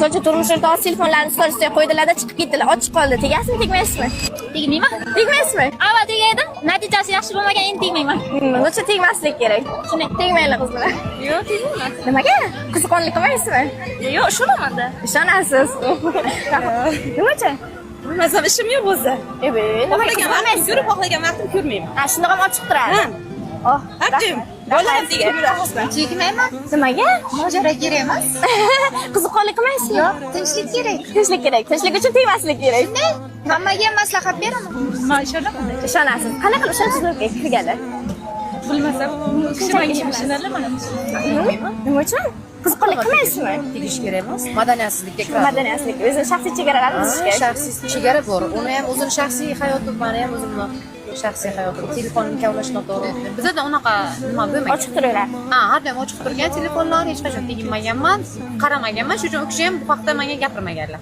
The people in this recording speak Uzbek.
Misol uchun, turmush o'rtog'i telefonlarini stol ustiga qo'ydilar-da, chiqib ketdilar, ochiq qoldi. Tegasizmi, tegmaysizmi? Tegmayman. Tegmaysizmi? Avval tegardim, natijasi yaxshi bo'lmagan, endi tegmayman. Лучше tegmaslik kerak. Shunday. Tegmanglar, qizlar. Yo'q, tegmayman. Nimaga? Qiziqqonlik qilmaysizmi? Yo'q, ishonaman-da. Ishonasiz. Nima uchun? Bilmasam, ishim yo'q o'zi. Ebe, nimaga Xohlagan vaqtim qiziqmaysiz? ko'rib, xohlagan vaqtim ko'rmayman. Ha, shundoq ham ochiq turadi. Ha. Oh, Har doim bolalar tegib yuradi. Tegmayman. Nimaga? Mojaro kerak emas. Qiziqqonlik qilmaysizmi? Yo'q, tinchlik kerak. Tinchlik kerak. Tinchlik uchun tegmaslik kerak. Shunday, hammaga maslahat beraman. Man ishonaman. Ishonasiz. Qanaqa qilib ishonchingizga kirganlar? Bilmasam, kishi menga ishonadi, mana. Nima uchun? Qiziqqonlik qilmaysizmi? Tegish kerak emas, madaniyatsizlikka kiradi. Madaniyatsizlik, o'zini shaxsiy chegaralarini buzish kerak. Shaxsiy chegara bor, uni ham o'zini shaxsiy hayoti, mani ham o'zimni shaxsiy hayotim. Telefonimni kavlash noto'g'ri. Bizada unaqa nima bo'lmagan. Ochiq turaveradi. Ha, har doim ochiq turgan telefonlar, hech qachon teginmaganman, qaramaganman. Shuning uchun u kishi ham bu haqda menga gapirmaganlar.